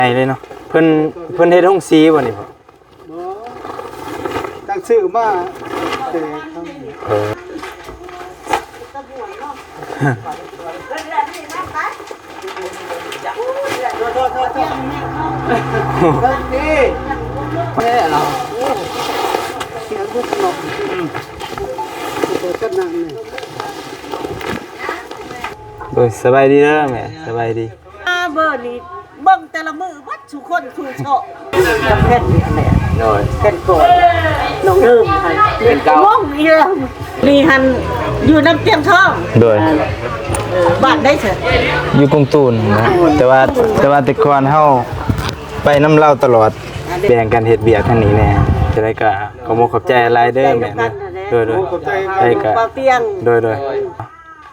ໃຫຍ່ເລີຍເນາະ. ເພິ່ນ ເພິ່ນເຮັດໂຮງສີບໍ່ນີ້ພໍ່? ບໍ່ ຕັ້ງຊື່ມາແຕ່ ເອີ ໂທດໆໆໆ ແທ້ລະ ໂອ້ ສຽງບຸກເນາະ ອືມ ເປີດກັນນັ່ງນີ້. ໂດຍ ສະບາຍດີເດີແມ່ ສະບາຍດີ. ມາເບິ່ງນີ້ ເບິ່ງແຕ່ລະມື້ເບິດສູ່ຄົນສູ່ຊອກ ແຜ່ນນີ້ແຫຼະ ໂດຍ ແຜ່ນກ່ອນ ນ້ອງເລີ່ມຫັ້ນ ແຜ່ນເກົ່າ ງງອີ່ຫຍັງ ນີ້ຫັ້ນຢູ່ນຳຕຽງທອງ ໂດຍ ເອີ ບ້ານໃດຊະ? ຢູ່ກົງຕູນນະ ແຕ່ວ່າ ແຕ່ວ່າແຕ່ກ່ອນເຮົາໄປນຳລາວຕະຫຼອດ ແບ່ງກັນເຮັດວຽກທາງນີ້ແດ່ ຈັ່ງໃດກໍຂອບອົກຂອບໃຈຫຼາຍເດີແມ່ເດີ ໂດຍໆ ຂອບໃຈ ໄດ້ກໍ ໂດຍ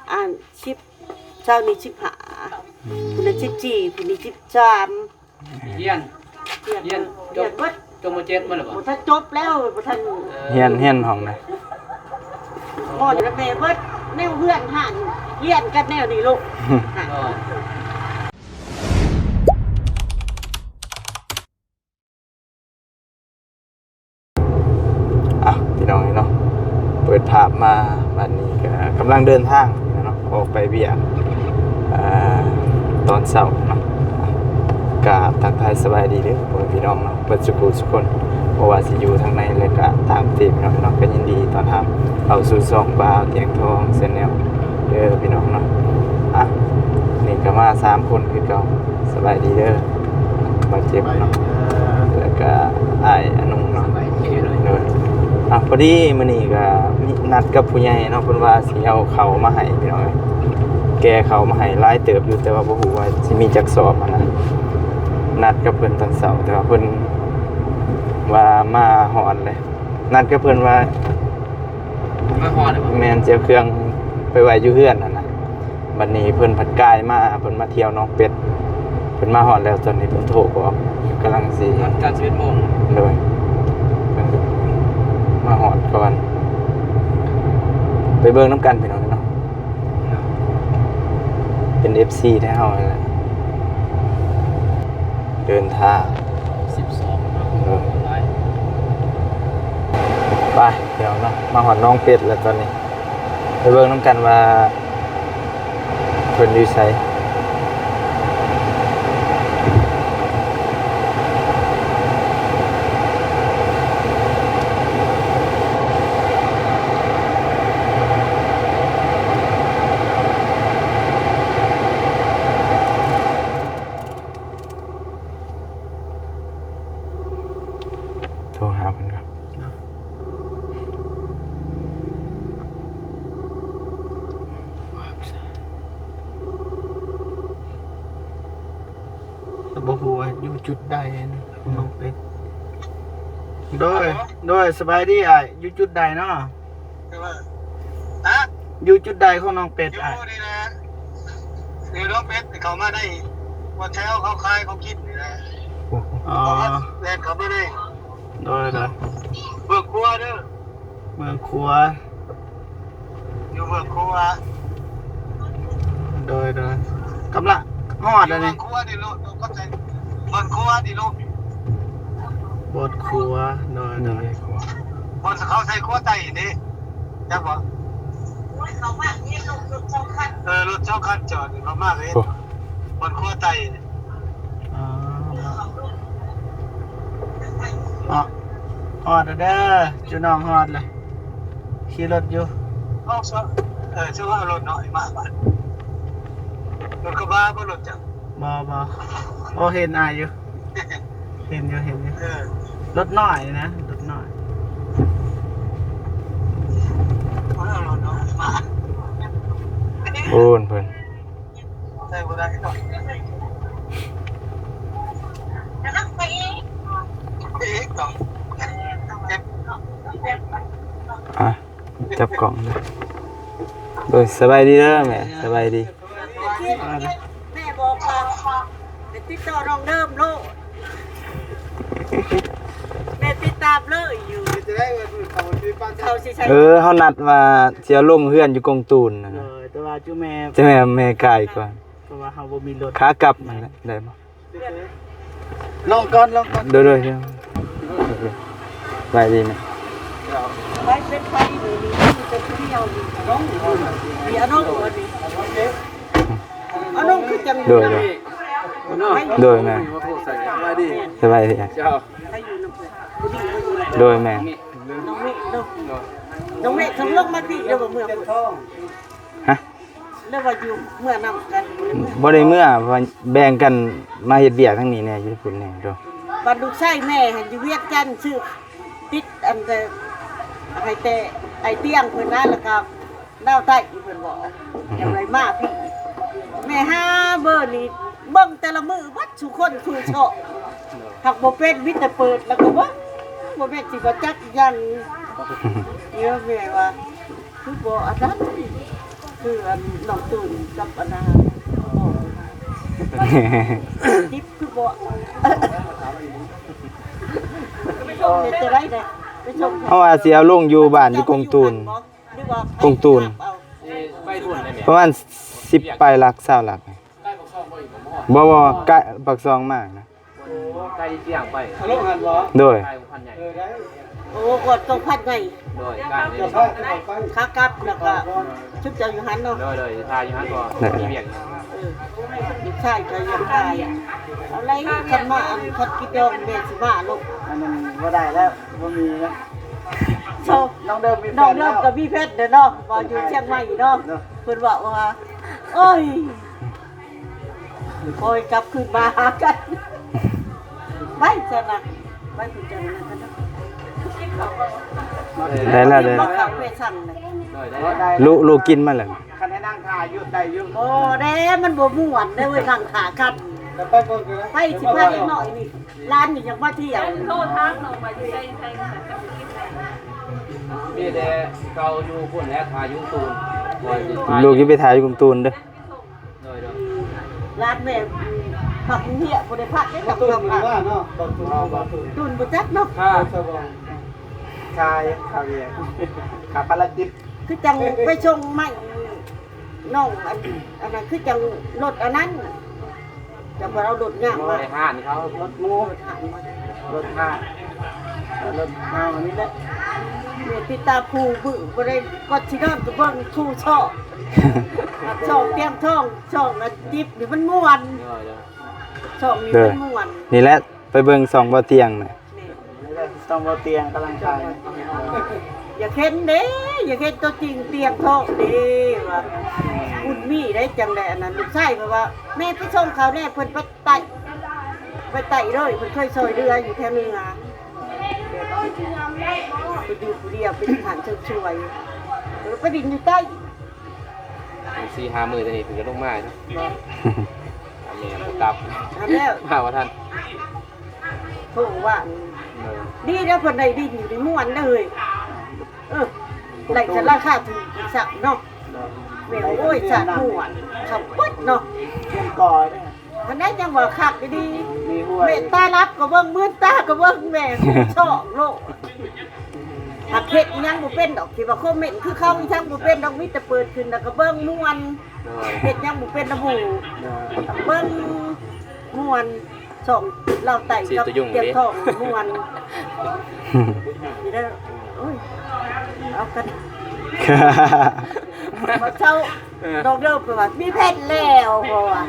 ໆ ອັນ ສິບ ເຊົ້ານີ້ສິບຫ້າ ອືມ ຜູ້ນັ້ນສິບສີ່ ຜູ້ນີ້ສິບສາມ ຮຽນ ຮຽນ ຮຽນ ຮຽນຈົບ ຮຽນເບິດ ຈົບ ມ.ເຈັດ ມາແລ້ວບໍ່? ບໍ່ທັນຈົບແລ້ວ ບໍ່ທັນ ຮຽນ ຮຽນຫ້ອງໃດ? ໝໍນະແມ່ເບິດ ແນວເຮືອນຮ້ານ ຮຽນກັນແນວນີ້ລູກ ໂດຍ. ອ່ະ ພີ່ນ້ອງເອີຍເນາະ ເປີດພາບມາ ບັດນີ້ກໍກຳລັງເດີນທາງເນາະ ອອກໄປວຽກ ເອີ ຕອນເຊົ້າເນາະ. ກາບທັກທາຍສະບາຍດີເດີພໍ່ແມ່ພີ່ນ້ອງເນາະ ເບິດສູ່ຜູ້ສູ່ຄົນ ບໍ່ວ່າຊິຢູ່ທາງໃນ ແລະກະຕ່າງປະເທດເນາະ ກໍຍິນດີຕ້ອນຮັບເຂົ້າສູ່ຊ່ອງບ່າວຕຽງທອງ Channel ເດີພີ່ນ້ອງເນາະ. ອ່ະ ນີ້ກໍມາສາມຄົນຄືເກົ່າ ສະບາຍດີເດີ ບາດເຈັບເນາະ ແລ້ວກະອ້າຍອານຸງເນາະ ໂດຍ. ອ່ະ ພໍດີມື້ນີ້ກະມີນັດກັບຜູ້ໃຫຍ່ເນາະ ເພິ່ນວ່າຊິເອົາເຂົ້າມາໃຫ້ພີ່ນ້ອງເອີຍ ແກ່ເຂົ້າມາໃຫ້ຫຼາຍເຕີບຢູ່ ແຕ່ວ່າບໍ່ຮູ້ວ່າຊິມີຈັກສອບຫັ້ນນະ ນັດກັບເພິ່ນຕອນເຊົ້າ ແຕ່ວ່າເພິ່ນວ່າມາຮອດແລ້ວ ນັດກັບເພິ່ນວ່າ ມາຮອດແລ້ວບໍ່? ແມ່ນ ຊິເອົາເຄື່ອງໄປໄວ້ຢູ່ເຮືອນຫັ້ນນະ ບັດນີ້ເພິ່ນພັດກາຍມາ ເພິ່ນມາທ່ຽວໜອງເປັດ ເພິ່ນມາຮອດແລ້ວ ຕອນນີ້ເພິ່ນໂທບອກ ກຳລັງຊິ ນັດກັນສິບເອັດໂມງ ໂດຍ ເພິ່ນມາຮອດກ່ອນ ໄປເບິ່ງນຳກັນພີ່ນ້ອງເນາະ ເປັນເອັຟຊີແທ້ເຮົາຫັ້ນແຫຼະ ເດີນທາງ ສິບສອງ ເນາະ ເອີ ໄປ ພີ່ນ້ອງເນາະ ມາຮອດໜອງເປັດແລ້ວຕອນນີ້ ໄປເບິ່ງນຳກັນວ່າເພິ່ນຢູ່ໃສ. ໂທຫາເພິ່ນກ່ອນ ກໍບໍ່ຮູ້ວ່າຢູ່ຈຸດໃດນະ ນ້ອງເປັດ. ໂດຍ ໂດຍ ສະບາຍດີອ້າຍ ຢູ່ຈຸດໃດເນາະ? ຮະ? ຢູ່ຈຸດໃດຂອງໜອງເປັດອ້າຍ? ຢູ່ນີ້ແຫຼະ ຢູ່ໜອງເປັດ ເຂົ້າມາໃນຫົວແຖວເຂົາຂາຍຂອງກິນນີ້ແຫຼະ. ອໍ ເຂົາມາແລ່ນເຂົ້າມາໃນ ໂດຍ ໂດຍ ເບື້ອງຂວາເດີ ເບື້ອງຂວາ ຢູ່ເບື້ອງຂວາ ໂດຍ ໂດຍ ກຳລັງຮອດແລ້ວນີ້ ເບື້ອງຂວານີ້ໂລດ ເບື້ອງຂວານີ້ໂລດ ບ່ອນຂວາ ໂດຍ ໂດຍ ບ່ອນເຂົາໃສ່ຄົວໄຕ້ນີ້ ຈັກບໍ່? ເອີ ລົດສອງຄັນຈອດ ເຂົາມາເຫັນ ໂອ້ ບ່ອນຄົວໄຕ້ນີ້ ອໍ ຮອດແລ້ວເດີ ຈຸນ້ອງຮອດແລ້ວ ຂີ່ລົດຢູ່ ເອົາ ເອີ ຊື່ວ່າເອົາລົດນ້ອຍມາບາດ ລົດກະບະບໍ່ ລົດຈັກ ບໍ່ ບໍ່ ໂອ້ ເຫັນອ້າຍຢູ່ ເຫັນຢູ່ ເຫັນຢູ່ ເອີ ລົດນ້ອຍນະ ລົດນ້ອຍ ເອົາລົດນ້ອຍມາ ໂອ້ ເພິ່ນ ໃສ່ບໍ່ໄດ້ດອກ ອີກດອກ ອ່ະ ຈັບກ້ອງເດີ ໂດຍ ສະບາຍດີເດີແມ່ ສະບາຍດີ. ແມ່ບອກວ່າໄປຕິດຕໍ່ນ້ອງເດີມໂລດ ແມ່ຕິດຕາມເລີຍຢູ່ ເຂົາຊິໃຊ້ ເອີ ເຮົານັດວ່າຊິເອົາລົງເຮືອນຢູ່ກົງຕູນນະ ໂດຍ ແຕ່ວ່າຈຸແມ່ ຈຸແມ່ ແມ່ກາຍກ່ອນ ເພາະວ່າເຮົາບໍ່ມີລົດ ຂາກັບນັ້ນແຫຼະ ໄດ້ບໍ່? ເຮືອນ ລອງກ່ອນ ລອງກ່ອນ ໂດຍ ໂດຍ ໂດຍ ສະບາຍດີແມ່ ໄປເປັນໄປນີ້ ມີແຕ່ຜູ້ດຽວນີ້ ນ້ອງ ເດຍ ນ້ອງ ອັນນີ້ ອາ ນ້ອງຄືຈັງ ໂດຍ ໂດຍ ໂດຍ ແມ່ ສະບາຍດີ ເຈົ້າ ໂດຍ ແມ່ ນ້ອງເມກ ນ້ອງເມກ ນ້ອງເມກ ເຂົາລົງມາພີ້ ຫຼືວ່າເມືອພຸ້ນ ຮະ ຫຼືວ່າຢູ່ເມືອນຳກັນ ບໍ່ໄດ້ເມືອ ເພາະວ່າແບ່ງກັນມາເຮັດວຽກທາງນີ້ແດ່ ຢູ່ພຸ້ນແດ່ ໂດຍ ບັດລູກຊາຍແມ່ຫັ້ນຢູ່ວຽງຈັນ ຊື້ຕິດອັນແຕ່ ໃຫ້ແຕ່ໄອ້ຕຽງເພິ່ນນະ ແລ້ວກໍ ລາວໃຕ້ເພິ່ນບອກ ອືມ ຈັ່ງໄດ້ມາພີ້ ແມ່ຫາເບີນີ້ ເບິ່ງແຕ່ລະມື້ເບິດສູ່ຄົນສູ່ຊອກ ຫາກບໍ່ເປັນ ມີແຕ່ເປີດແລ້ວກໍເບິ່ງ ບໍ່ແມ່ນຊິວ່າຈັກຫຍັງ ເອີ ແມ່ວ່າ ຄືບໍ່ອັນນັ້ນ ຄືອັນນ້ອງຕູນກັບອັນນ່າ ຈິບຄືບໍ່ ເຮັດຈັ່ງໃດເດ້ ເຮົາວ່າຊິເອົາລົງຢູ່ບ້ານຢູ່ກົງຕູນ ກົງຕູນ ປະມານສິບປາຍຫຼັກ ຊາວຫຼັກ ບໍ່ ບໍ່ ກະປາກຊ່ອງມານະ ໂອ້ ໄກຈຽງໄປ ໂດຍ ໂອ້ ກໍຕົງພັດໃຫຍ່ ໂດຍ ຂາກັບແລ້ວກໍຊຸມເຈົ້າຢູ່ຫັ້ນເນາະ ໂດຍ ໂດຍ ຖ້າຢູ່ຫັ້ນກໍມີວຽກ ເອີ ລູກຊາຍກໍຢາກໄດ້ ເອົາໄລຄັນມາ ອັນຄັນກິດດອງແມ່ຊິມາໂລດ ອັນນັ້ນບໍ່ໄດ້ແລ້ວ ບໍ່ມີນະ ນ້ອງເດີມມີແຟນ ນ້ອງເດີມກໍມີແຟນເດ້ເນາະ ວ່າຢູ່ຊຽງໃໝ່ເນາະ ເພິ່ນເວົ້າວ່າ ໂອ້ຍ ຄ່ອຍກັບຄືນມາຫາກັນ ໄປຊັ້ນນະ ໄປຄືນຈັງນັ້ນນະ ໄດ້ແລ້ວ ໄດ້ແລ້ວ ລູກ ລູກກິນມາແລ້ວ ຄັນໃຫ້ນັ່ງຖ້າຢູ່ໄດ້ຢູ່ ບໍ່ແດ່ ມັນບໍ່ມ່ວນເດ້ເວີຍ ນັ່ງຖ້າກັນ ໄປຊິພາເດັກນ້ອຍນີ້ ຫຼານນີ້ຢາກມາທ່ຽວ ໂທຖາມນ້ອງວ່າຢູ່ໃສ ຢູ່ໃສ ມີແຕ່ເຂົາຢູ່ພຸ້ນແຫຼະ ຖ້າຢູ່ຕູນ ລູກຊິໄປຖ້າຢູ່ກົງຕູນເດີ ໂດຍ ໂດຍ ຫຼານແມ່ພັກເຮຍ ບໍ່ໄດ້ພັກເດ້ ກັບເມືອງ ເນາະ ຕູນບໍ່ຈັກເນາະ ຊາຍ ຊາວຽກ ຂາພາລະກິດ ຄືຈັ່ງໄປສົ່ງໄມ້ ນ້ອງ ອັນ ອັນນັ້ນ ຄືຈັ່ງລົດອັນນັ້ນ ຈັ່ງວ່າເອົາລົດຍາກມາ ໄປຮ້ານເຂົາ ລົດໝູ່ ລົດຮ້ານ ລົດເຮົານີ້ແຫຼະ ແມ່ຕິດຕາມຄູ່ມື້ ບໍ່ໄດ້ ກ່ອນຊິນອນກໍເບິ່ງຄູ່ຊອກ ຊອກຕຽງທອງ ຊອກອັນຈິບນີ້ມັນມ່ວນ ໂດຍ ໂດຍ ຊອກນີ້ມັນມ່ວນ ນີ້ແຫຼະ ໄປເບິ່ງຊ່ອງບໍ່ຕຽງນະ ນີ້ແຫຼະ ຊ່ອງບໍ່ຕຽງກຳລັງຖ່າຍ ຢາກເຫັນເດ້ ຢາກເຫັນຕົວຈິງຕຽງທອງເດ້ ວ່າບຸນມີໄດ້ ຈັ່ງໃດອັນນັ້ນ ລູກຊາຍເພິ່ນວ່າ ແມ່ໄປສົ່ງເຂົາແດ່ ເພິ່ນໄປ ໄປໃຕ້ເລີຍ ເພິ່ນເຄີຍຊ່ອຍເຫຼືອຢູ່ແຖວເໜືອ ໄປຢູ່ຜູ້ດຽວ ເປັນທ່ານເສີມຊ່ວຍ ໄປດິນຢູ່ໃຕ້ ສີ່ຫ້າມື້ຕອນນີ້ເພິ່ນກໍລົງມາເນາະ ແມ່ບໍ່ກັບ ມາບໍ່ທັນ ໂທວ່າ ເອີ ດີແລ້ວເພິ່ນໄດ້ດິນຢູ່ນີ້ ມ່ວນເດ້ເຮີ້ຍ ເອີ ໄດ້ສະລາຄາຖືກອີກຊ້ຳເນາະ ແມ່ ໂອ້ຍ ສາດມ່ວນ ເຂົ້າປຶດເນາະ ເປັນກອຍເດ້ ອັນໃດຍັງວ່າຄັກດີໆ ມີຫ້ວຍ ແມ່ຕາຫຼັບກໍເບິ່ງ ມືນຕາກໍເບິ່ງ ແມ່ຊອກໂລດ ຫາກເຮັດຫຍັງບໍ່ເປັນດອກ ທີ່ວ່າຄອມເມັນຄືເຂົາ ອີຫຍັງບໍ່ເປັນດອກ ມີແຕ່ເປີດຂຶ້ນແລ້ວກໍເບິ່ງມ່ວນ ໂດຍ ເຮັດຫຍັງບໍ່ເປັນນຳໝູ່ ໂດຍ ເບິ່ງມ່ວນ ຊ່ອງລາວໃຕ້ກັບຕຽງທອງມ່ວນ ນີ້ເດີ ໂອ້ຍ ເອົາກັນ ມາເຊົາ ເອີ ນ້ອງເດີມເພິ່ນວ່າມີແຟນແລ້ວ ເພິ່ນວ່າ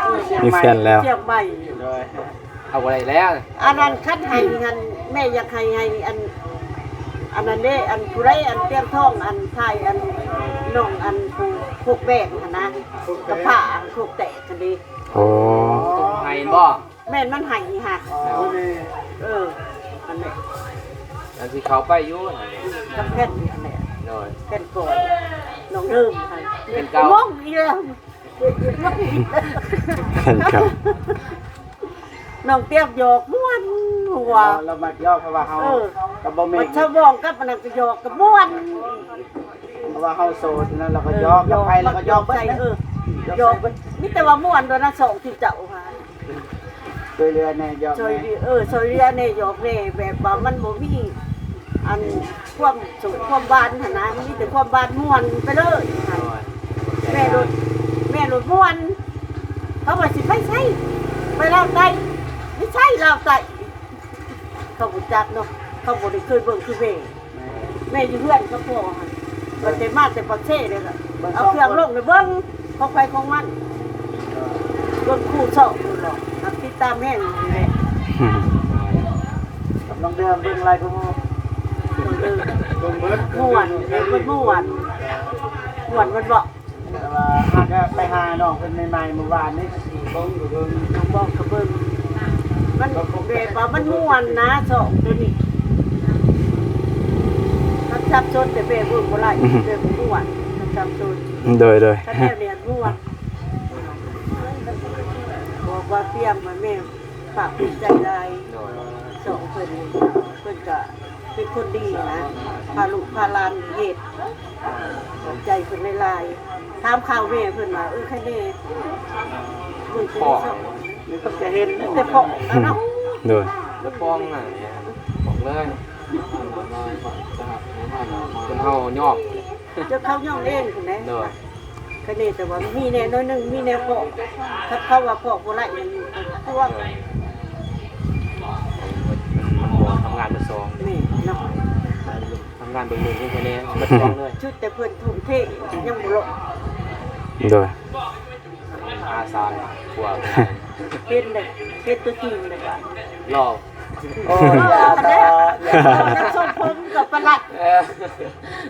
ເອີ ມີແຟນແລ້ວ ຊຽງໃໝ່ ໂດຍ ເອົາບໍ່ໄດ້ແລ້ວ ອັນນັ້ນຄັນໃຫ້ຫັ້ນ ແມ່ຢາກໃຫ້ ໃຫ້ອັນ ອັນນັ້ນເດ້ ອັນຜູ້ໃດ ອັນຕຽງທອງ ອັນຖ່າຍ ອັນນ້ອງ ອັນຜູ້ໂຄກແບກຫັ້ນນະ ກັບພ້າອັນໂຄກແຕກຫັ້ນເດ້ ໂອ້ ໃຫ້ບໍ່ ແມ່ນມັນໃຫ້ອີ່ຫາ ອໍ ເອີ ອັນນີ້ ອັນທີ່ເຂົາໄປຢູ່ຫັ້ນແຫຼະ ກັບແຜ່ນຫັ້ນແຫຼະ ໂດຍ ແຜ່ນກ່ອນ ນ້ອງເດີມຫັ້ນ ແຜ່ນເກົ່າ ງງອີກແລ້ວ ແຜ່ນເກົ່າ ນ້ອງຕຽງຢອກມ່ວນຫົວ ເອີ ລາວມັກຢອກ ເພາະວ່າເຮົາ ເອີ ກໍບໍ່ແມ່ນ ມັນສະບອງກັບອັນນັ້ນກໍຢອກກໍມ່ວນ ເພາະວ່າເຮົາໂສດນັ້ນ ລາວກໍຢອກ ເອີ ກັບໃຜລາວກໍຢອກເບິດ ເອີ ຢອກເບິດ ມີແຕ່ວ່າມ່ວນໂດນນະ ສອງທີ່ເຈົ້າຫາ ຊ່ວຍເຫຼືອແດ່ ຢອກ ຊ່ວຍ ແດ່ ເອີ ຊ່ວຍເຫຼືອແດ່ ຢອກແດ່ ແບບວ່າມັນບໍ່ມີ ອັນ ຄວາມໂສກຄວາມຫວານຫັ້ນນະ ມີແຕ່ຄວາມຫວານ ມ່ວນໄປເລີຍ ໂດຍ ແມ່ໂລດ ແມ່ໂລດມ່ວນ ເຂົາວ່າຊິໄປໃສ ໄປລາວໃຕ້ ມີ ໃຊ້ລາວໃຊ້ ເຂົາບໍ່ຈັກເນາະ ເຂົາບໍ່ໄດ້ເຄີຍເບິ່ງຄືແມ່ ແມ່ຢູ່ເຮືອນກັບພໍ່ຫັ້ນ ບັດແຕ່ມາແຕ່ປາກເຊເດ້ ເອົາເຄື່ອງລົງໄດ້ເບິ່ງຂອງໃຜຂອງມັນ ເບິ່ງຄູ່ຊອກຢູ່ເນາະ ຮັກຕິດຕາມແຮງຢູ່ແຫຼະ ກຳລັງເດີມເບິ່ງຫຼາຍກວ່າໝູ່ ເບິ່ງເບິດ ມ່ວນ ເບິ່ງເບິດມ່ວນ ມ່ວນແມ່ນບໍ່? ແຕ່ວ່າຫາກະໄປຫານ້ອງເພິ່ນໃໝ່ໆມື້ວານນີ້ ນ້ອງບອກກະເບິ່ງ ມັນແບບວ່າມັນມ່ວນນະ ຊ່ອງໂຕນີ້ ມັນສັບສົນແຕ່ແບບເບິ່ງບໍ່ໄດ້ ແບບມ່ວນ ມັນສັບສົນ ໂດຍໆ ຄັນແນວນີ້ຫັ້ນມ່ວນ ບອກວ່າຕຽມມາແມ່ ພາກພູມໃຈຫຼາຍ ໂດຍ ສອງຄົນນີ້ ເພິ່ນກະເປັນຄົນດີນະ ພາລູກພາຫຼານເຮັດ ຂອບໃຈເພິ່ນຫຼາຍໆ ຖາມຂ່າວແມ່ເພິ່ນວ່າ ເອີ ໃຄແນ່ ເບິ່ງແຕ່ໃນຊ່ອງ ນີ້ເພິ່ນກະເຫັນ ແຕ່ພໍ້ກັນເນາະ ໂດຍ ແລ້ວປ້ອງນະ ບອກເລີຍ ຈົນເຮົາຍອມ ຈົນເຂົາຍອມເອງພຸ້ນແຫຼະ ໂດຍ ຄະເນ ແຕ່ວ່າມີແນ່ໜ້ອຍໜຶ່ງ ມີແນ່ພໍ້ ຖ້າເຂົາວ່າພໍ້ບໍ່ໄດ້ ມັນຕົວະ ມັນບໍ່ທຳງານເບິດສອງ ແມ່ນເນາະ ທຳງານເບິ່ງໜຶ່ງຄະເນ ເບິດສອງເລີຍ ຊຸດແຕ່ເພິ່ນທຸ່ມເທ ຍັງບໍ່ລົງ ໂດຍ ອາສາກວ່າ ເຫັນເດ້ ເຫັນຕົວຈິງເດ້ ຫຼໍ່ ໂອ້ ຢ່າຕໍ່ ຢ່າຕໍ່ ຢາກຊົມຜົມກັບປະຫຼັດ ເອີ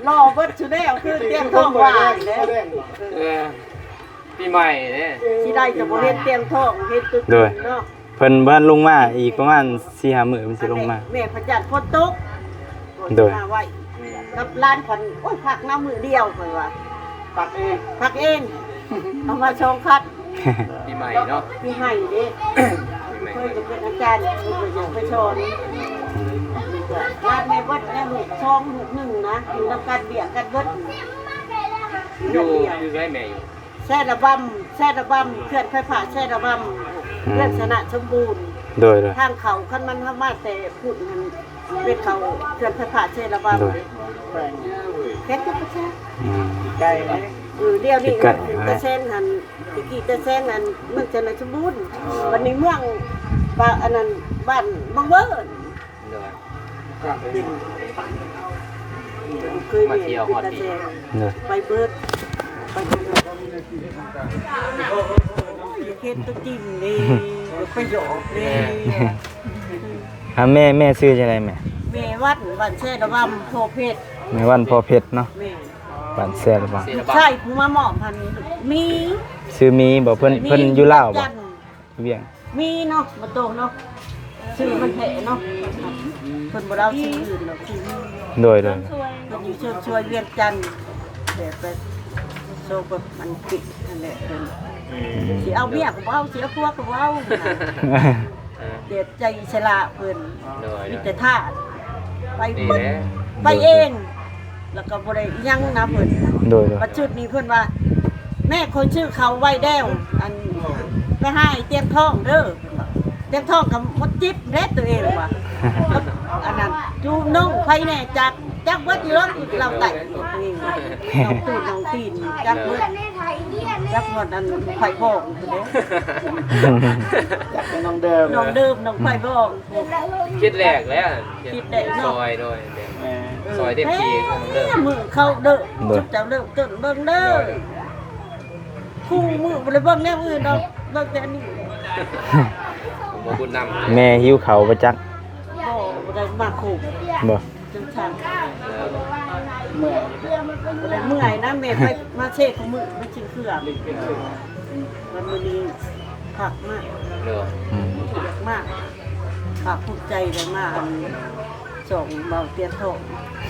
ຫຼໍ່ເບິດຊຸແນວ ຄືຕຽງທອງວ່ານີ້ແຫຼະ ເອີ ປີໃໝ່ເດ້ ຊິໄດ້ກະບໍ່ເຫັນຕຽງທອງ ເຫັນຕົວຈິງເນາະ ໂດຍ ເພິ່ນບໍ່ທັນລົງມາ ອີກປະມານສີ່ຫ້າມື້ເພິ່ນຊິລົງມາ ແມ່ພະຈັນຝົນຕົກ ໂດຍ ມາໄວ ກັບຫຼານຂວັນ ໂອ້ຍ ພັກນຳມື້ດຽວ ຂ້ອຍວ່າ ພັກເອງ ພັກເອງ ເອົາມາສອງຄັນ ປີໃໝ່ເນາະ ປີໃໝ່ເດ້ ປີໃໝ່ ຂ້ອຍກະເປັນອາຈານ ຂ້ອຍກະຢາກໄປສອນ ຫຼານແມ່ເບິດແລ້ວ ລູກສອງ ລູກໜຶ່ງນະ ຢູ່ນຳກັນ ວຽກກັນເບິດ ຢູ່ ຢູ່ໃສແມ່ຢູ່ ແຊລະບຳ ແຊລະບຳ ເຂື່ອນໄຟຟ້າແຊລະບຳ ອືມ ເຮືອນຊະນະສົມບູນ ໂດຍໆ ທາງເຂົ້າ ຄັນມັນເຂົ້າມາແຕ່ພຸ້ນຫັ້ນ ເປັນເຂົ້າເຂື່ອນໄຟຟ້າແຊລະບຳ ໂດຍ ແຂວງຈັກກະແຊງ ອືມ ໃກ້ ເອີ ດຽວນີ້ ໃກ້ ຕາແຊງຫັ້ນ ຕະກີ້ຕາແຊງອັນເມືອງຊະນະສົມບູນ ອໍ ບັດນີ້ເມືອງ ປາ ອັນນັ້ນ ບ້ານບັງເວີ ໂດຍ ເປັນ ເຄີຍ ມາທ່ຽວຮອດປີ ໂດຍ ໄປເບິດ ໄປເບິດ ເຫັນຕົວຈິງເດ້ ໄປຢອກເດ້ ຫາແມ່ ແມ່ຊື່ຈັ່ງໃດແມ່? ແມ່ວັນ ວັນແຊລະວຳ ໂພເພັດ ແມ່ວັນ ໂພເພັດເນາະ ແມ່ນ ວັນແຊລະວຳ ລູກຊາຍຜູ້ມາມອບຫັ້ນ ມີ ຊື່ມີບໍ່? ເພິ່ນ ມີ ເພິ່ນຢູ່ລາວບໍ່? ວຽງ ມີເນາະ ບໍ່ໂຕເນາະ ຊື່ມັນແທ້ເນາະ ເພິ່ນບໍ່ໄດ້ເອົາຊື່ອື່ນດອກ ຊື່ນີ້ ໂດຍໆ ເພິ່ນຢູ່ຊົນຊ່ວຍວຽງຈັນ ແບບໄປໂຊກແບບອັງກິດຫັ້ນແຫຼະ ເພິ່ນ ອືມ ຊິເອົາເມຍກະບໍ່ເອົາ ຊິເອົາຜົວກະບໍ່ເອົາ ເອີ ແບບໃຈອິດສະຫຼະເພິ່ນ ໂດຍໆ ມີແຕ່ທາດ ໄປເບິດ ນີ້ແຫຼະ ໄປເອງ ແລ້ວກໍບໍ່ໄດ້ອີ່ຫຍັງນຳເພິ່ນ ໂດຍໆ ບັດຊຸດນີ້ເພິ່ນວ່າ ແມ່ ຂ້ອຍຊື້ເຂົ້າໄວ້ແລ້ວ ອັນ ໄປໃຫ້ຕຽງທອງເດີ ຕຽງທອງກໍໝົດຈິດແລ້ວຕົວເອງວ່າ ອັນນັ້ນ ຈູນ້ອງໃຜແນ່ ຈັກ ຈັກເບິດຢູ່ດອກ ລາວໄດ້ຕົວເອງວ່າ ນ້ອງຕູດນ້ອງຕີນ ຈັກເບິດ ຈັກໝົດ ອັນ ໄຜບອງພຸ້ນເດ້ ຈັກເປັນນ້ອງເດີມ ນ້ອງເດີມ ນ້ອງໄຜບອງ ຄິດແລກແລ້ວ ຄິດແລກເນາະ ຊ່ອຍ ໂດຍ ແມ່ນ ຊ່ອຍເຕັມທີ່ ເອີ ເດີ ມື້ເຂົາເດີ ໂດຍ ເຈົ້າເລີ່ມຕົ້ນເບິ່ງເດີ ໂດຍ ຄູ່ມື້ບໍ່ໄດ້ເບິ່ງແນວອື່ນດອກ ເບິ່ງແຕ່ອັນນີ້ ບໍ່ບຸນນຳ ແມ່ຫິວເຂົ້າບໍ່ຈັກ ບໍ່ ບໍ່ໄດ້ມາຄູ່ ບໍ່ ຈັ່ງຊັ້ນ ເມື່ອຍ ບໍ່ໄດ້ເມື່ອຍນະ ແມ່ໄປມາເຊຄູ່ມື້ ໄປກິນເຄືອ ວັນມື້ນີ້ພັກມາ ໂດຍ ອືມ ຢາກມາ ພາກພູມໃຈໄດ້ມາອັນ ສອງເບົາຕຽງທອງ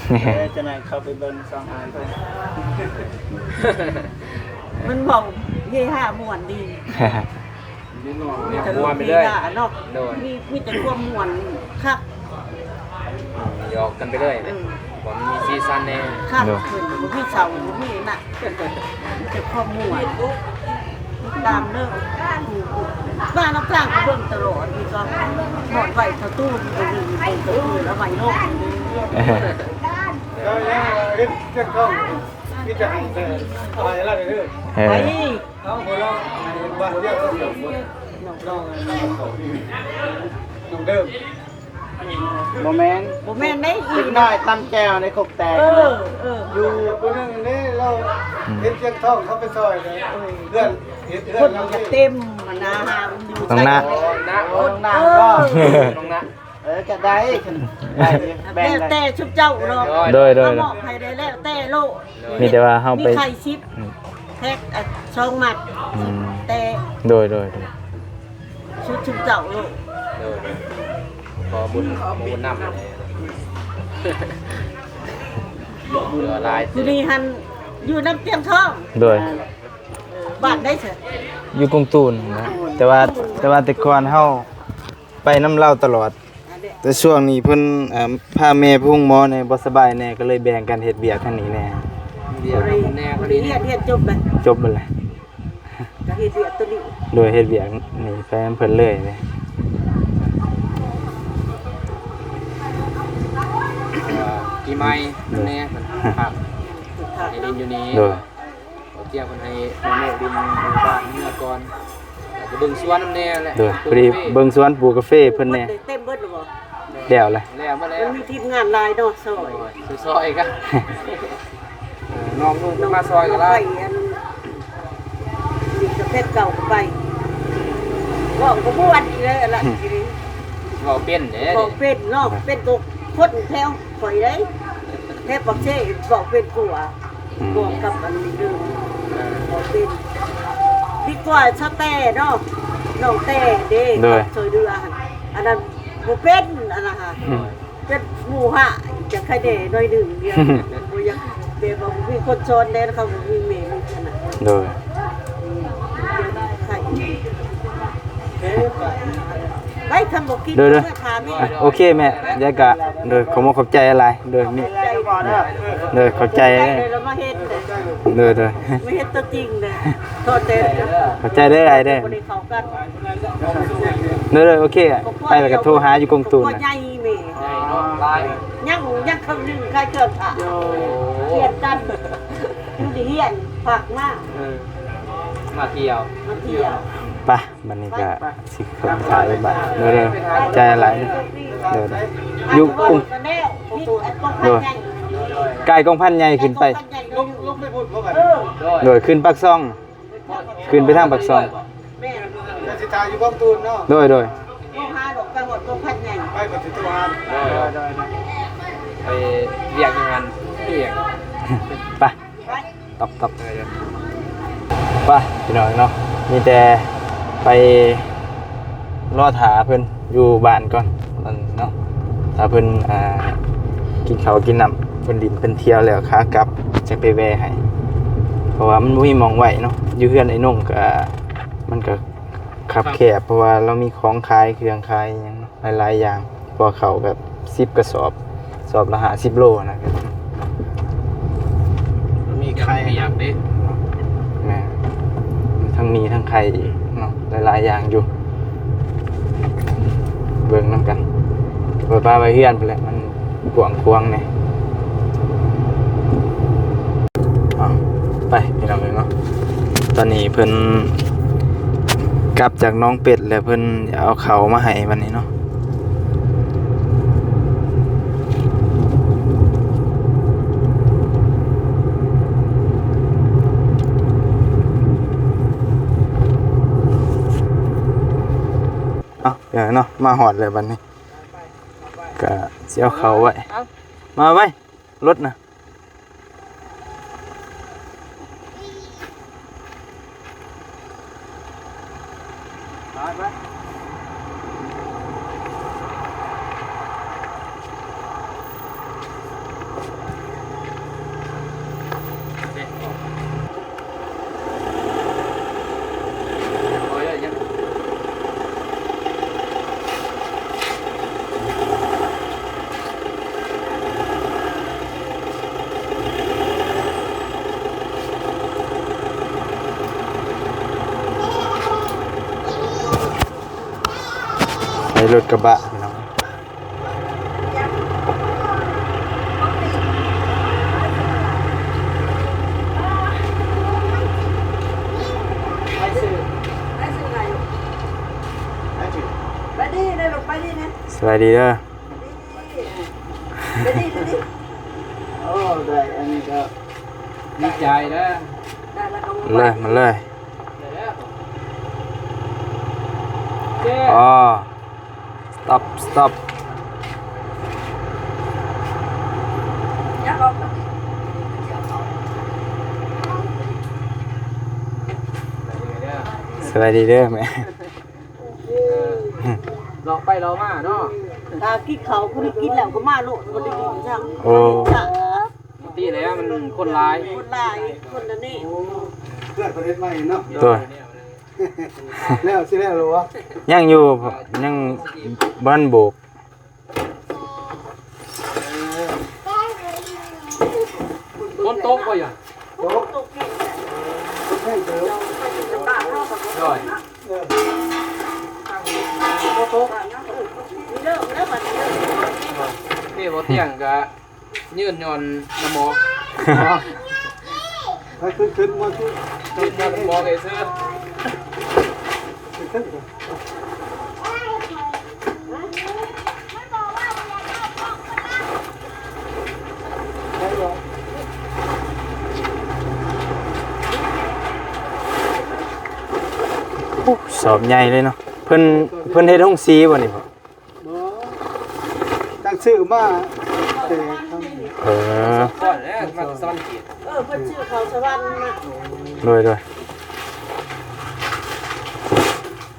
ເອີ ຈັ່ງໃດເຂົ້າໄປເບິ່ງຊ່ອງອ້າຍເພິ່ນ ມັນເວົ້າເຮຮາມ່ວນດີ ມີແຕ່ເລື່ອງເຮຮາເນາະ ໂດຍ ມີ ມີແຕ່ຄວາມມ່ວນຄັກ ອືມ ຢອກກັນໄປເລື້ອຍ ເອີ ບໍ່ມີສີສັນແນ່ ຄັກ ໂດຍ ເພິ່ນບໍ່ມີເສົ້າ ບໍ່ມີໜັກ ມີແຕ່ຄວາມມ່ວນ ຕິດຕາມເດີ້ ມານຳທາງກໍເບິ່ງຕະຫຼອດ ນີ້ກໍຮອດໄວ້ເຂົ້າຕູ້ນີ້ກໍມີເບິ່ງຕະຕູ້ລະໄວ້ເນາະ ເອີ ໄປ ເອົາຫົວເຮົາ ບ້ານດຽວ ນ້ອງ ນ້ອງ ເລີ່ມ ບໍ່ແມ່ນ ບໍ່ແມ່ນໄດ້ອີກ ເດັກນ້ອຍຕຳແຈ່ວໃນຄົກແຕກ. ເອີ ເອີ ຢູ່ຜູ້ໜຶ່ງນີ້ລາວ ອືມ ເຮັດຈຽງທອງເຂົ້າໄປຊ່ອຍເດ້ ເອີ ເຮືອນ ເຮັດເຮືອນ ຄົນມັນກໍເຕັມຫັ້ນນະ ຫາມັນຢູ່ ນ້ອງນະ ໃສ່ ນ້ອງນະ ເອີ ນ້ອງນະ ເອີ ກໍໄດ້ ໄດ້ຢູ່ ແບ່ງ ແລ້ວແຕ່ຊຸມເຈົ້າເນາະ ໂດຍ ໂດຍ ມາມອບໃຫ້ໄດ້ ແລ້ວແຕ່ໂລດ. ມີແຕ່ວ່າເຮົາໄປ ມີໄຂ່ສິບ ອືມ ແພັກ ອ່ະ ສອງມັດ ອືມ ແຕ່ ໂດຍ ໂດຍ ໂດຍ ຊຸມ ຊຸມເຈົ້າໂລດ ໂດຍ ຂໍບຸນ ຂໍບຸນນຳ ເຫຼືອຫຼາຍ ຜູ້ນີ້ຫັ້ນຢູ່ນຳຕຽງທອງ ໂດຍ ເອີ ບ້ານໃດຊະ ຢູ່ກົງຕູນນະ ແຕ່ວ່າ ແຕ່ວ່າແຕ່ກ່ອນເຮົາໄປນຳລາວຕະຫຼອດ. ແຕ່ຊ່ວງນີ້ເພິ່ນ ເອີ່ມ ພາແມ່ໄປໂຮງໝໍແດ່ ບໍ່ສະບາຍແດ່ ກໍເລີຍແບ່ງກັນເຮັດວຽກທາງນີ້ແດ່. ວຽກແດ່ ຮຽນ ຮຽນຈົບແລ້ວ ຈົບໝົດແລ້ວ ກໍເຮັດວຽກໂຕນີ້ ໂດຍ ເຮັດວຽກນີ້ໄປນຳເພິ່ນເລີຍເດ້. ເອີ ປີໃໝ່ແດ່ ເພິ່ນພັກ ໃຫ້ຫຼິ້ນຢູ່ນີ້ ໂດຍ. ບໍ່ຕຽງເພິ່ນໃຫ້ນ້ອງເມດຫຼິ້ນຢູ່ບ້ານເມືອກ່ອນ ແລ້ວກໍເບິ່ງສວນນຳແດ່ແຫຼະ ໂດຍ ພໍດີເບິ່ງສວນປູກກາເຟເພິ່ນແດ່. ເຕັມເບິດແລ້ວບໍ່? ແລ້ວແຫຼະ ແລ້ວໝົດແລ້ວ ມັນມີທີມງານຫຼາຍເນາະ ຊ່ອຍ ໂອ້ຍ ຊ່ອຍໆກັນ ເອີ ນ້ອງນຸ່ງເພິ່ນມາຊ່ອຍກໍຫຼາຍ ນ້ອງໄປອັນນີ້ກໍເພັດເກົ່າກໍໄປ ເວົ້າກໍມ່ວນອີກແລ້ວລະ ເວົ້າເປັນເດ້ ເວົ້າເປັນເນາະ ເປັນກໍຄົນແຖວຂ້ອຍເດ້ ແຖວປາກເຊເວົ້າເປັນກວ່າ ອືມ ບວກກັບອັນນີ້ເດີ ເອີ ເວົ້າເປັນ ດີກວ່າຊາແຕ່ເນາະ ນ້ອງແຕ່ເດ້ ໂດຍ ຊ່ອຍເຫຼືອຫັ້ນ ອັນນັ້ນບໍ່ເປັນ ອັນນັ້ນຫາ ອືມ ເປັນໝູ່ຫະ ຈະໄຄແດ່ໜ້ອຍໜຶ່ງດຽວ ບໍ່ຢາກ ແບບວ່າບໍ່ມີຄົນສອນແດ່ ເຂົາບໍ່ມີແມ່ມີຂະໜາດ ໂດຍ ໄປ ຄັນບໍ່ກິນ ໂດຍ ໂດຍ ເມື່ອພາແມ່ ອ່ະ ໂອເຄແມ່ ແລ້ວກະ ໂດຍ ຂອບມຸກຂອບໃຈຫຼາຍ ໂດຍ ມີ ໂດຍ ຂອບໃຈ ໂດຍ ໂດຍ ມາເຮັດ ໂດຍ ໂດຍ ມາເຮັດຕົວຈິງເດ້ ໂທດແຕ່ ຂອບໃຈຫຼາຍໆເດີ ບໍ່ໄດ້ເຂົ້າກັນ ໂດຍ ໂດຍ ໂອເຄ ໄປແລ້ວກໍໂທຫາຢູ່ກົງຕູນນະ ໃຫຍ່ແມ່ ຍັງ ຍັງເຄິ່ງໜຶ່ງຂາຍເຄື່ອງ ໂອ້ ຮຽນກັນ ຢູ່ທີ່ຮຽນ ພາກມາ ເອີ ມາທ່ຽວ ມາທ່ຽວ ໄປ ບັດນີ້ກໍ ໄປ ຊິເຂົ້າໄປບາດ ເດີ ໃຈຫຼາຍເດີ ເດີ ຢູ່ກຸງ ໂດຍ ກາຍກອງພັນໃຫຍ່ຂຶ້ນໄປ ໂດຍ ຂຶ້ນປາກຊ່ອງ ຂຶ້ນໄປທາງປາກຊ່ອງ ແມ່ນ ກໍຊິຖ່າຍຢູ່ກອງຕູນເນາະ ໂດຍ ໂດຍ ໂທຫາດອກໄປຮອດກອງພັນໃຫຍ່ ໄປກໍຊິໂທຫາ ໂດຍ ໂດຍ ໄປວຽກຢູ່ຫັ້ນ ວຽກ ໄປ ຕັບໆ ໄປ ພີ່ນ້ອງເນາະ ມີແຕ່ໄປລໍຖ້າເພິ່ນຢູ່ບ້ານກ່ອນເນາະ ຖ້າເພິ່ນ ອ່າ ກິນເຂົ້າກິນນ້ຳ ເພິ່ນຫຼິ້ນເພິ່ນທ່ຽວແລ້ວ ຂາກັບຈັ່ງໄປແວ່ໃຫ້ ເພາະວ່າມັນບໍ່ມີໝ່ອງໄວ້ເນາະ ຢູ່ເຮືອນໄອ້ນົງກໍ ມັນກໍຄັບແຄບ ເພາະວ່າລາວມີຂອງຂາຍ ເຄື່ອງຂາຍຫຍັງເນາະ ຫຼາຍໆຢ່າງ ເພາະເຂົ້າແບບສິບກະສອບ ສອບລະຫ້າສິບໂລນະ ມີໄຂ່ ເຄື່ອງປຽກເດ້ ແມ່ນ ທັງໝີ່ທັງໄຂ່ອີກເນາະ ຫຼາຍໆຢ່າງຢູ່ ເບິ່ງນຳກັນ ໄວ້ປະໄວ້ເຮືອນພຸ້ນແຫຼະ ມັນກວ້າງຂວາງແດ່ ເອົາ ໄປ ພີ່ນ້ອງເອີຍເນາະ ຕອນນີ້ເພິ່ນກັບຈາກໜອງເປັດແລ້ວ ເພິ່ນເອົາເຂົ້າມາໃຫ້ບັດນີ້ເນາະ ເອົາ ເອີ ເນາະ ມາຮອດແລ້ວບັດນີ້ ກະຊິເອົາເຂົ້າໄວ້ ເອົາ ມາໄວ້ ລົດນະ ໄປ ໄປ ໃສ່ລົດກະບະພີ່ນ້ອງ ໄປຊື່ ໄປຊື່ໄງ ໄປດີເດ້ລູກ ໄປດີເດ້. ສະບາຍດີເດີ. ໂອ້ ໄດ້ອັນນີ້ກໍດີໃຈເດີ. ເລີຍ ມາເລີຍ. ອໍ stop stop. ສະບາຍດີເດີແມ່. ເອີ ເລາະໄປເລາະມາເນາະ. ຖ້າກິນເຂົ້າ ຜູ້ນີ້ກິນແລ້ວກໍມາໂລດ ບໍ່ໄດ້ກິນຫຍັງ. ໂອ້ ປົກກະຕິແລ້ວມັນຄົນຫຼາຍ ຄົນຫຼາຍ ຄົນລະນີ້. ໂອ້ ເພື່ອນເພິ່ນເຮັດໃໝ່ເນາະ. ໂດຍ ແລ້ວ ຊິແລ້ວແລ້ວຫວາ? ຍັງຢູ່ ຍັງບໍ່ທັນໂບກ. ຝົນຕົກບໍ່ຫຍັງ? ຕົກ ຕົກແຮງເຕີບ. ໂດຍ ເອີ ບໍ່ຕົກ. ນີ້ບໍ່ຕຽງກະ ຢືນຍ້ອນນ້ຳໝອກ. ໄປຂຶ້ນ ຂຶ້ນມາຂຶ້ນ ຢືນຍ້ອນນ້ຳໝອກເອເຊີ. ໂອ້ ສອບໃຫຍ່ເລີຍເນາະ. ເພິ່ນ ເພິ່ນເຮັດໂຮງສີບໍ່ນີ້ພໍ່? ບໍ່ ຕັ້ງຊື່ມາແຕ່ທາງ ເອີ ກ່ອນແລ້ວມາສະຫວັນເຂດ. ເອີ ເພິ່ນຊື່ເຂົ້າສະຫວັນນະ. ໂດຍ ໂດຍ.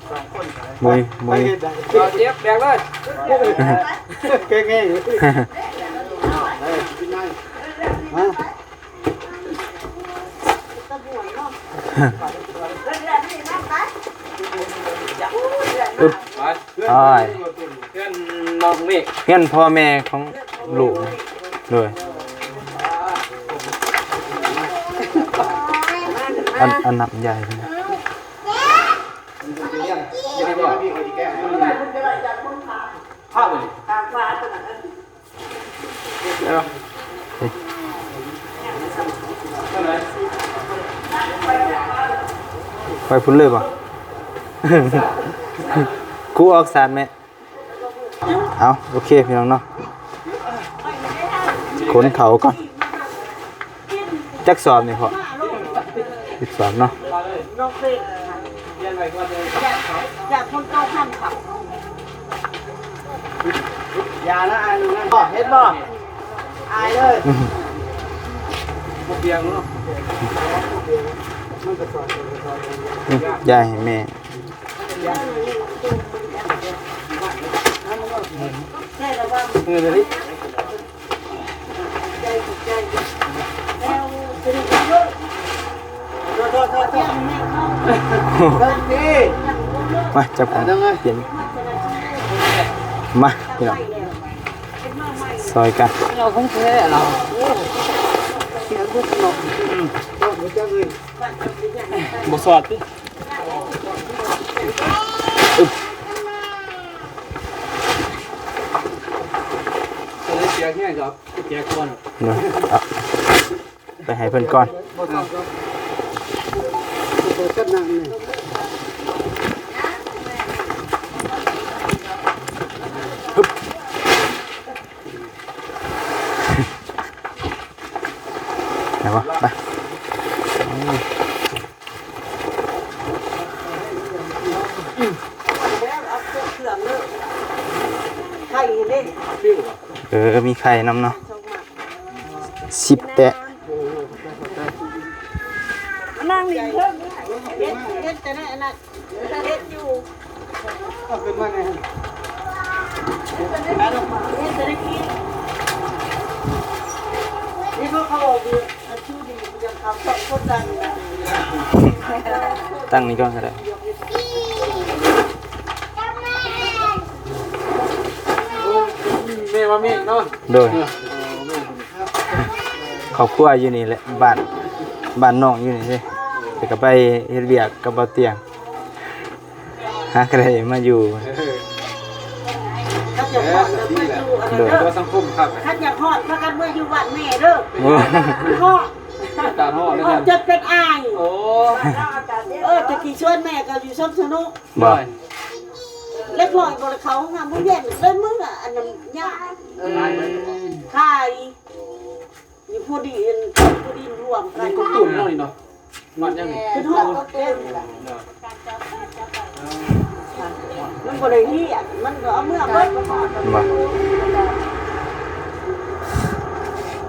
ສອງຄົນ ມຸຍ ມຸຍ ເຈັບແບກເລີຍ. ແກງແຮງ ຮະ. ອຶບ ອ້າຍ ເຮືອນນ້ອງເມກ ເຮືອນພໍ່ແມ່ຂອງລູກ. ໂດຍ ອັນ ອັນນ້ຳໃຫຍ່ ໄປພຸ້ນເລີຍບໍ່? ຄູອອກສາດແມ່. ເອົາ ໂອເຄ ພີ່ນ້ອງເນາະ ຂົນເຂົ້າກ່ອນ. ຈັກສອບນີ້ພໍ່? ສິບສອບເນາະ. ຢ່ານະ ອາຍລູກນັ້ນ ເຫັນບໍ່? ອາຍເລີຍ. ບໍ່ປ່ຽງເນາະ ມັນກະສອນ ຢາຍໃຫ້ແມ່. ມາ ຈັບຂອງ ປ່ຽນ ມາ ພີ່ນ້ອງ ຊ່ອຍກັນ ເອົາຂອງແທ້ລາວ ບໍ່ສອດຕິ. ອຶບ ເນາະ ເອົາ ໄປໃຫ້ເພິ່ນກ່ອນ. ໄປວະ ໄປ. ເອີ ມີໄຂ່ນຳເນາະ ສິບແຕະ. ມານັ່ງນີ້ເຖິງ ເຫັນ ເຫັນແຕ່ໃນອັນນັ້ນ ເຫັນຢູ່ ເອົາຂຶ້ນມາແດ່ ເຫັນແຕ່ໃນຄລິບ ນີ້ເຂົາ ເຂົາອອກຢູ່ ອັນຊື່ນີ້ຍັງເຂົາສອງຄົນນັ້ນ ຕັ້ງນີ້ກ່ອນກໍໄດ້ ແມ່ວ່າແມ່ເນາະ ໂດຍ. ຄອບຄົວຢູ່ນີ້ແຫຼະ ບ້ານ ບ້ານນ້ອງຢູ່ນີ້ເດ້ ແຕ່ກໍໄປເຮັດວຽກກັບບ່າວຕຽງ ຫາກໍໄດ້ມາຢູ່ ຄັນຢາກຮອດກໍມາຢູ່ອັນນັ້ນເດີ ສັງຄົມຄັກ ຄັນຢາກຮອດພາກັນມາຢູ່ບ້ານແມ່ເດີ ຮອດ ອາກາດຮ້ອນເດ້ ຮອດຈົນເປັນອາຍ ໂອ້ ເອີ ແຕ່ກີ້ຊວນແມ່ກໍຢູ່ສວນສະໜຸກ ບໍ່ ໂດຍ. ເລັກນ້ອຍບໍ່ໄດ້ເຂົ້າຫ້ອງນ້ຳໂຮງຮຽນ ເລີຍເມືອອັນນັ້ນຍາກ ຂາຍຢູ່ຜູ້ດີນ ຜູ້ດີນຮ່ວມກັນ ນີ້ກໍຕຸ່ມເນາະນີ້ເນາະ ມັນຍັງນີ້ ຄືທອດກໍເຕັມ ມັນບໍ່ໄດ້ຮຽນ ມັນກໍເອົາເມືອເບິດ ບໍ່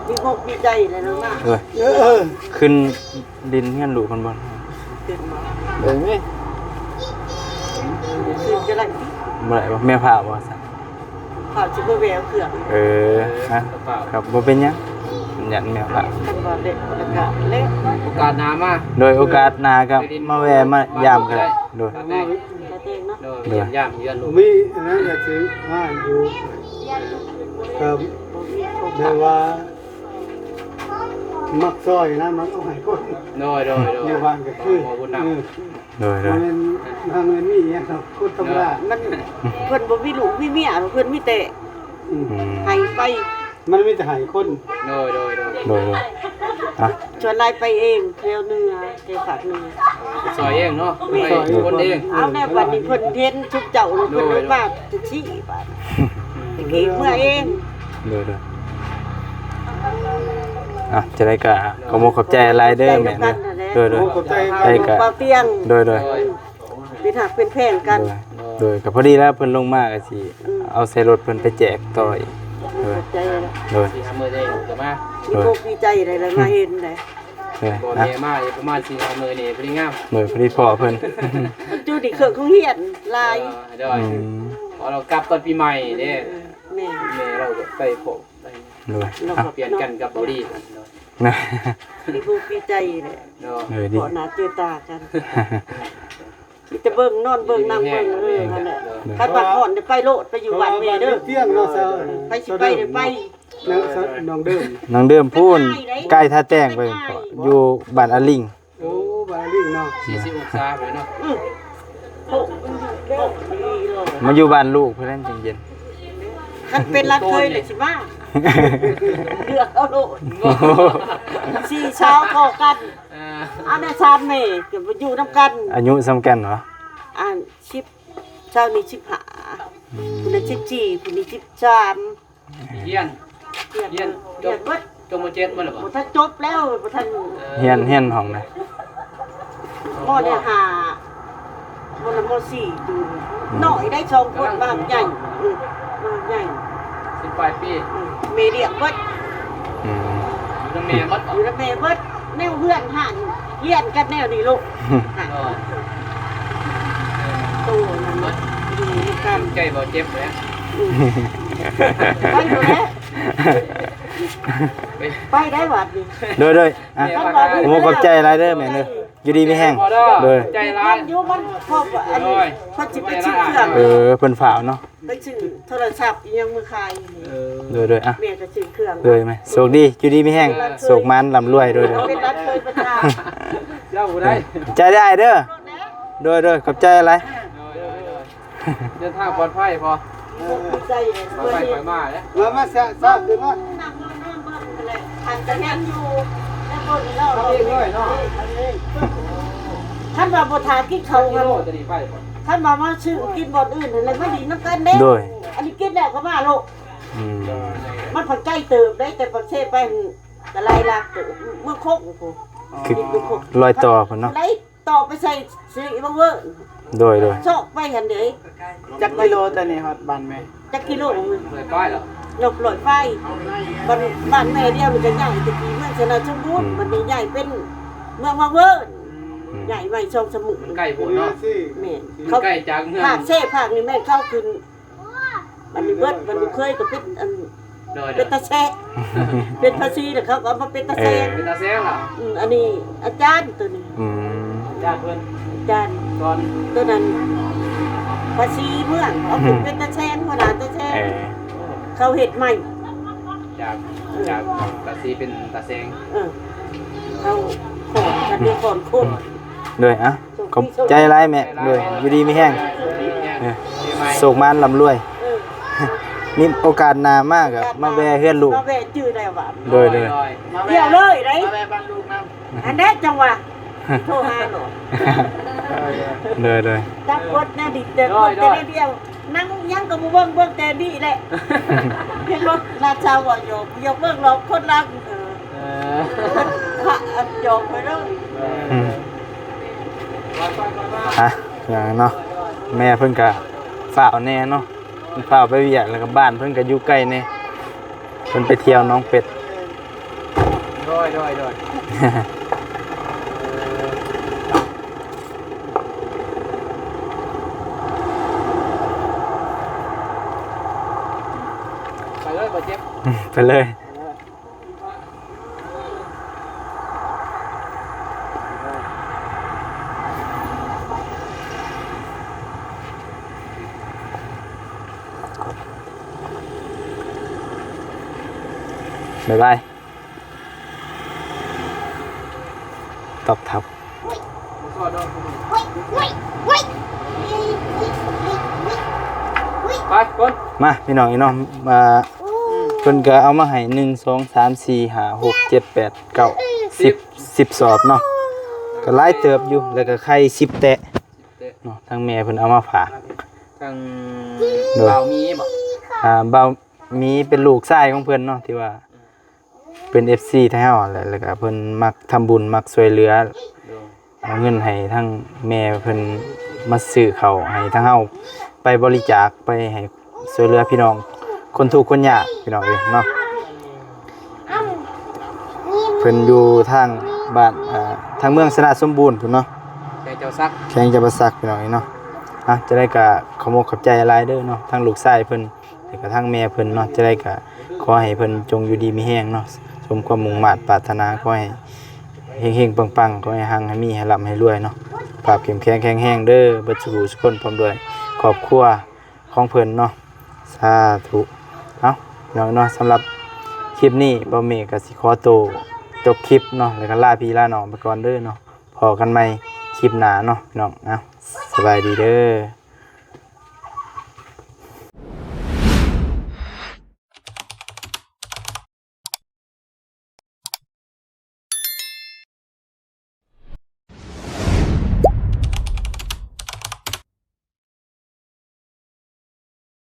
ດີອົກດີໃຈແລ້ວເນາະ ເອີ ເອີ ຂຶ້ນ ດິນເຮືອນລູກເພິ່ນບໍ່? ເບິ່ງນີ້ ຄືນກໍໄດ້ ບໍ່ໄດ້ບໍ່? ແມ່ພ້າວບໍ່ຊັ້ນ? ພ້າວຊິບໍ່ແວວເຄື່ອງ ເອີ ຮະ ກໍບໍ່ເປັນຫຍັງ ຢ້ານແມ່ພ້າວ ຄັນວ່າເລະ ແລ້ວກໍເລະ ໂອກາດໜ້າມາ ໂດຍ ໂອກາດໜ້າກໍມາແວ່ມາຢາມກໍໄດ້ ໂດຍ ໂດຍ ໂດຍ ຢາມເຮືອນລູກ ມີອັນນັ້ນກໍຄືມາຢູ່ ກໍແບບວ່າ ມັກຊ່ອຍນະ ມັກເອົາໃຫ້ຄົນ ໂດຍ ໂດຍ ໂດຍ ຢູ່ບ້ານກໍຄື ເອີ ໂດຍ ໂດຍ ບໍ່ແມ່ນ ບໍ່ແມ່ນມີຫຍັງດອກ ຄົນທຳມະດາ ມັນ ເພິ່ນບໍ່ມີລູກມີເມຍ ເພິ່ນມີແຕ່ ອືມ ໃຫ້ໄປ ມັນມີແຕ່ໃຫ້ຄົນ ໂດຍ ໂດຍ ໂດຍ ໂດຍ ໂດຍ ອ່ະ ສ່ວນຫຼາຍໄປເອງ ແຖວເໜືອ ແຖວພາກເໜືອ ໄປຊ່ອຍເອງເນາະ ໄປຄົນເອງ ເອົາແນວບັດນີ້ເພິ່ນເຫັນຊຸມເຈົ້າ ເພິ່ນລົງມາ ໂດຍ ແທັກຊີບາດ ຕະກີ້ເມືອເອງ ໂດຍ ໂດຍ ອ່ະ ຈັ່ງໃດກໍຂອບອົກຂອບໃຈຫຼາຍເດີແມ່ເດີ ໂດຍ ໂດຍ ຂອບໃຈ ໃດກໍ ເປັນຮັກເປັນແພງກັນ ໂດຍ ໂດຍ ກໍພໍດີແລ້ວ ເພິ່ນລົງມາກໍຊິ ອືມ ເອົາໃສ່ລົດເພິ່ນໄປແຈກຕໍ່ອີກ ໂດຍ ຂອບໃຈ ໂດຍ ສີ່ຫ້າມື້ນີ້ກໍມາ ດີອົກດີໃຈໄດ້ ໄດ້ມາເຫັນໄດ້ ໂດຍ ບໍ່ແມ່ນມາປະມານສີ່ຫ້າມື້ນີ້ ພໍດີງາມ ໂດຍ ພໍດີພໍ້ເພິ່ນ ຈຸດນີ້ເຄື່ອງຂອງຮຽນຫຼາຍ ເອີ ໂດຍ ອືມ ພໍລາວກັບຕອນປີໃໝ່ເດ້ ແມ່ນ ແມ່ລາວກໍໄປພໍ້ ໂດຍ ລາວກໍປ່ຽນກັນກັບເບົາດີ ດີອົກດີໃຈແຫຼະ ເນາະ ເອີ ດີ ພໍ້ໜ້າເຈີຕາກັນ ມີແຕ່ເບິ່ງ ນອນເບິ່ງ ນັ່ງເບິ່ງ ເອີ ນັ້ນແຫຼະ ໂດຍ ຄັນວ່າຮ້ອນໄປໂລດ ໄປຢູ່ບ້ານແມ່ເດີ ຕຽງເນາະ ໃຜຊິໄປໄດ້ໄປ ນ້ອງເດີມ ນ້ອງເດີມພຸ້ນ ໃກ້ທ່າແຕງໄປ ຢູ່ບ້ານອາລິງ ໂອ້ ບາລີເນາະ ສີ່ສິບອົງສາເລີຍເນາະ ອື ໂອ້ ມາຢູ່ບ້ານລູກເພິ່ນຈັ່ງເຢັນ ຄັນເປັນຫຼານເຂີຍແລ້ວຊິມາ ເລືອກເອົາໂລດ ສີ່ສາວພໍ້ກັນ ອ່າ ອັນນັ້ນສາມແມ່ກໍຢູ່ນຳກັນ ອາຍຸສ່ຳກັນເນາະ ອັນສິບ ຊາວນີ້ສິບຫ້າ ອືມ ຜູ້ນັ້ນສິບສີ່ ຜູ້ນີ້ສິບສາມ ຮຽນ ຮຽນ ຮຽນ ຮຽນເບິດ ຈົບ ຈົບ ມ.ເຈັດ ມາແລ້ວບໍ່? ບໍ່ທັນຈົບແລ້ວ ບໍ່ທັນ ຮຽນ ຮຽນຫ້ອງໃດ? ມ.ໄດ້ຫ້າ ມ.ລະ ມ.ສີ່ ຢູ່ ອືມ ນ້ອຍໄດ້ສອງຄົນ ມາໃຫຍ່ ອືມ ມາໃຫຍ່ ສິບປາຍປີ ອືມ ແມ່ລ້ຽງເບິດ ອືມ ຢູ່ນຳແມ່ເບິດ ຢູ່ນຳແມ່ເບິດ ແນວເຮືອນຮ້ານ ຮຽນກັນແນວນີ້ລູກ ໂຕນັ້ນເບິດ ຢູ່ນຳກັນ ໃກ້ບໍ່ເຈັບແລ້ວ ອືມ ໄປບໍ່ແລ້ວ ໄປໄດ້ບັດນີ້ ໂດຍ ໂດຍ ອ່ະ ຂອບໃຈຫຼາຍເດີແມ່ເດີ ຢູ່ດີມີແຮງ ໂດຍ ໃຈຫຼາຍ ຢູ່ມັນ ເພາະວ່າອັນນີ້ ໂດຍ ເພິ່ນຊິໄປຊື້ເຄື່ອງ ເອີ ເພິ່ນຝາກເນາະ ໄປຊື້ໂທລະສັບອີ່ຫຍັງມາຂາຍ ເອີ ໂດຍ ໂດຍ ອ່ະ ແມ່ກໍຊື້ເຄື່ອງ ໂດຍ ແມ່ ໂຊກດີ ຢູ່ດີມີແຮງ ໂຊກໝານລ່ຳລວຍ ໂດຍ ໂດຍ ເປັນລັດເຄີຍປະຈາ ເຈົ້າຜູ້ໃດ ໃຈໄດ້ເດີ ໂດຍ ໂດຍ ຂອບໃຈຫຼາຍ ໂດຍ ໂດຍ ໂດຍ ເດີນທາງປອດໄພພໍ ດີໃຈ ປອດໄພຄ່ອຍມາເດ້ ມາ ມາ ຊາວ ຊາວຂຶ້ນມາ ນັ່ງນອນເບິ່ງຫັ້ນແຫຼະ ຄັນກະເຫັນຢູ່ໃນບົນເນາະ ເອົາເອງເລີຍເນາະ ຄັນວ່າບໍ່ຖ້າກິນເຂົ້າ ກິໂລຕົວນີ້ໄປບໍ່ ຄັນວ່າມາຊື້ກິນບ່ອນອື່ນຫັ້ນແຫຼະ ມາຫຼິ້ນນຳກັນເດ້ ໂດຍ ອັນນີ້ກິນແລ້ວກໍມາໂລດ ອືມ ມັນພັງໄກເຕີບເດ້ ແຕ່ປາກເຊໄປຫັ້ນກະຫຼາຍຫຼັກເຕີບ ເມືອງຄົງພຸ້ນ ຄື ເມືອງຄົງ ລອຍຕໍ່ພຸ້ນເນາະ ໄດ້ ຕໍ່ໄປໃສ່ຊິລິບັງເວີນ ໂດຍ ໂດຍ ຊອກໄປຫັ້ນເດ້ ຈັກກິໂລແຕ່ນີ້ຮອດບ້ານແມ່? ຈັກກິໂລ? ຮ້ອຍປາຍແລ້ວ ເນາະ ຮ້ອຍປາຍ ບ້ານ ບ້ານແມ່ດຽວນີ້ກໍໃຫຍ່ ແຕ່ກີ້ເມືອງຊະນະສົມບູນ ອືມ ບັດນີ້ໃຫຍ່ເປັນເມືອງວັງເວີນ ອືມ ໃຫຍ່ໄວ້ສອງສາມມື້ ມັນໃກ້ໂພດເນາະ ແມ່ນ ມັນໃກ້ຈາກເມືອງ ເຂົາພາກເຊພາກນີ້ແມ່ນເຂົາຂຶ້ນ ອັນນີ້ເບິດ ມັນບໍ່ເຄີຍກໍເປັນອັນ ໂດຍ ເປັນຕາແຊງ ເປັນພາສີແລ້ວເຂົາກໍເອົາມາເປັນຕາແຊງ ເອີ ເປັນຕາແຊງລະ ອືມ ອັນນີ້ອາຈານຕົວນີ້ ອືມ ອາຈານເພິ່ນ ອາຈານສອນ ຕົວນັ້ນພາສີເມືອງ ເອົາຂຶ້ນເປັນຕາແຊງ ຫົວໜ້າຕາແຊງ ເອີ ເຂົາເຮັດໃໝ່ ຈາກ ຈາກພາສີເປັນຕາແຊງ ເອີ ເຂົາຂອນກັນເດ້ ຂອນຄົນ ໂດຍ ອ່ະ ຂອບໃຈຫຼາຍແມ່ ໂດຍ ຢູ່ດີມີແຮງ ເອີ ໂຊກໝານລ່ຳລວຍ ເອີ ມີໂອກາດໜ້າມາກໍມາແວ່ເຮືອນລູກ ມາແວ່ຈື່ໄດ້ວ່າ ໂດຍ ໂດຍ ດຽວເລີຍໄດ໋ ມາແວ່ບ້ານລູກນຳ ອັນໃດຈັ່ງວ່າ ໂທຫາໂລດ ໂດຍ ໂດຍ ຈັບກົດແນວດິນແຕ່ຄົນແຕ່ແນວດຽວ ນັ່ງຫຍັງກໍບໍ່ເບິ່ງ ເບິ່ງແຕ່ນີ້ແຫຼະ. ເຫັນບໍ່ ຫຼານສາວວ່າຢອກ ຢອກເບິ່ງຫຼອກຄົນລາວ. ເອີ ພະອັນຢອກໄປເດີ. ອືມ ຮະ ຫຍັງເນາະ ແມ່ເພິ່ນກະຟ້າວແດ່ເນາະ ເພິ່ນຟ້າວໄປວຽກ ແລ້ວກໍບ້ານເພິ່ນກໍຢູ່ໃກ້ແດ່ ເພິ່ນໄປທ່ຽວໜອງເປັດ. ໂດຍ ໂດຍ ໂດຍ. ໄປເລີຍ ບໍ່ເຈັບ ໄປເລີຍ. ບາຍບາຍ ຕອບທັບ. ໄປຄົນ ມາ ພີ່ນ້ອງເອີຍເນາະ ມາ ເພິ່ນກໍເອົາມາໃຫ້ ໜຶ່ງ ສອງ ສາມ ສີ່ ຫ້າ ຫົກ ເຈັດ ແປດ ເກົ້າ ສິບ ສິບສອບເນາະ ກໍຫຼາຍເຕີບຢູ່ ແລ້ວກໍໄຂ່ສິບແຕະເນາະ ທາງແມ່ເພິ່ນເອົາມາຝາກ ທາງ ໂດຍ ບ່າວມີບໍ? ອ່າ ບ່າວມີເປັນລູກຊາຍຂອງເພິ່ນເນາະ ທີ່ວ່າ ເປັນເອັຟຊີທາງເຮົາຫັ້ນແຫຼະ ແລ້ວກະເພິ່ນມັກທຳບຸນ ມັກຊ່ວຍເຫຼືອ ໂດຍ ເອົາເງິນໃຫ້ທາງແມ່ເພິ່ນມາຊື້ເຂົ້າໃຫ້ທາງເຮົາໄປບໍລິຈາກ ໄປໃຫ້ຊ່ວຍເຫຼືອພີ່ນ້ອງຄົນທຸກຄົນຍາກ ພີ່ນ້ອງເອີຍເນາະ. ເພິ່ນຢູ່ທາງບ້ານ ອ່າ ທາງເມືອງຊະນະສົມບູນພຸ້ນເນາະ ແຂວງຈຳປາສັກ ແຂວງຈຳປາສັກ ພີ່ນ້ອງເອີຍເນາະ. ອ່ະ ຈັ່ງໃດກໍຂອບອົກຂອບໃຈຫຼາຍເດີເນາະ ທາງລູກຊາຍເພິ່ນ ແລ້ວກໍທາງແມ່ເພິ່ນເນາະ ຈັ່ງໃດກໍຂໍໃຫ້ເພິ່ນຈົ່ງຢູ່ດີມີແຮງເນາະ ສົມຄວາມມຸ່ງມາດປາດຖະໜາ ຂໍໃຫ້ເຮັງໆປັງໆ ຂໍໃຫ້ຮັ່ງໃຫ້ມີ ໃຫ້ລ່ຳໃຫ້ລວຍເນາະ ສຸຂະພາບເຂັ້ມແຂງແຂງແຮງເດີ ເບິດສູ່ຜູ້ສູ່ຄົນ ພ້ອມດ້ວຍຄອບຄົວຂອງເພິ່ນເນາະ ສາທຸ. ເອົາ ພີ່ນ້ອງເນາະ ສຳລັບຄລິບນີ້ ບ່າວເມກະຊິຂໍໂຕຈົບຄລິບເນາະ ແລ້ວກະລາພີ່ລານ້ອງໄປກ່ອນເດີເນາະ ພໍ້ກັນໃໝ່ຄລິບໜ້າເນາະ ພີ່ນ້ອງ. ເອົາ ສະບາຍດີເດີ.